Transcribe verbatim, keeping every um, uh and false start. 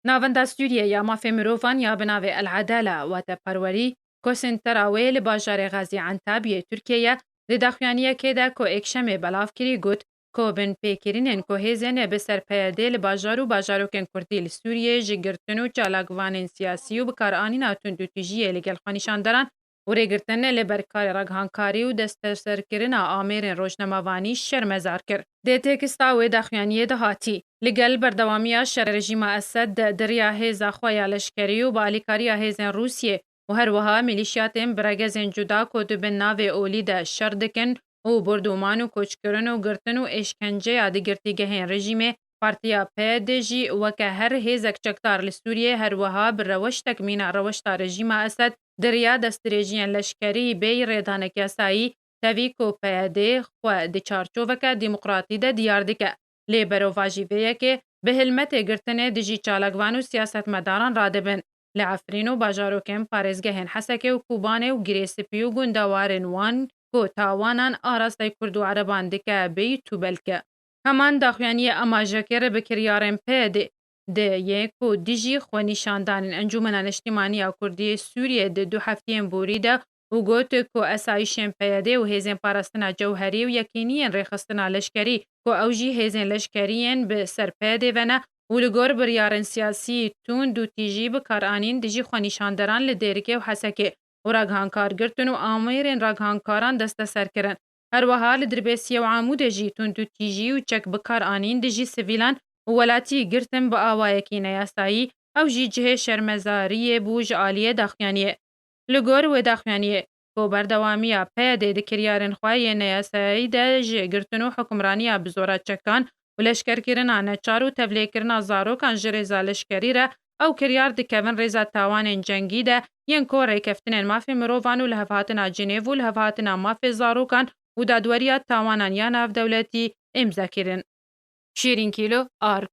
Navenda Sûriyê ya mafê mirovan ya bi navê El Edala, wateperwerî, ku sentera wê li bajarê Xezî Entab yê Tirkiyê ye, di daxuyaniyekê de ku êkşemê belav kirî got, ku binpêkirinên ku hêzên bi ser P Y D li bajar û bajarokên Kurdî li Sûriyê ji girtin û çalakvanên siyasî û bikaranîna tundûtîjiyê li gel xwenîşanderan û rêgirtin li ber karê raghankarî û desteserkirina amêrên rojnamevanî şermezar kir. Di teksta wê daxuyaniyê de hatî, li gel berdewamiya şerê rejîma Esed de di riya hêza xwe ya leşkerî û bi alîkariya hêzên Rûsiyê û her wiha milîşyatên biregezên cuda ku di bin navê olî de şer dikin û bordûman û koçkirin û girtin û êşkenceya di girtîgehên rejîmê, partiya P Y D jî weke her hêzek çekdar li Sûriyê her wiha bi rewştek mîna rewşta rejîma Esed di riya destdirêjiyên leşkerî bêyî rêdanek yasayî, tevî ku P Y D xwe di çarçoveke demokratî de diyar dike. Lê berovajî vê yekê bi hilmetê girtinê dijî çalakvan û siyasetmedaran radibin. Li Efrîn û bajarokên parêzgehên Hesekê û Kobanê û Girê Spî û gundewarên wan ku tawanan arastay Kurd û Ereban dike bêyî tûbelke. Heman daxuyaniyê amaje kir bi kiryarên P Y D de yê ku dijî xwenîşandanên Encûmena Niştimanî ya Kurdî yê Sûriyê di du heftiyên borî de û got ku esayîşên P Y D û hêzên parastina cewherî û yekîniyên rêxistina leşkerî ku ew jî hêzên leşkerî yên bi ser P Y D ve ne û li gor biryarên siyasî tund û tîjî bi kar anîn dijî xwenîşanderan li Dêrikê û Hesekê û raghankar girtin û amêrên raghankaran desteser kirin. Her wiha li Dirbêsiyê û Amûdê jî tund û tîjî û çek bi kar anîn dijî sivîlan û welatî girtin bi awayekî neyasayî, ew jî cihê şermezariyê bû ji aliyê daxuyaniyê. Li gor wê daxuyaniyê, ku berdewamiya P Y D di kiryarên xwe yê neyasayî de ji girtin û hukimraniya bi zora çekan û leşkerkirina neçar û tevlêkirina zarokan ji rêza leşkerî re, ew kiryar dikevin rêza tawanên cengî de yên ku rêkeftinên mafê mirovan û lihevhatina Cinêv û lihevhatina mafê zarokan û dadweriya tawanan ya navdewletî îmze kirin. Şîrîn Kîlo, Ark.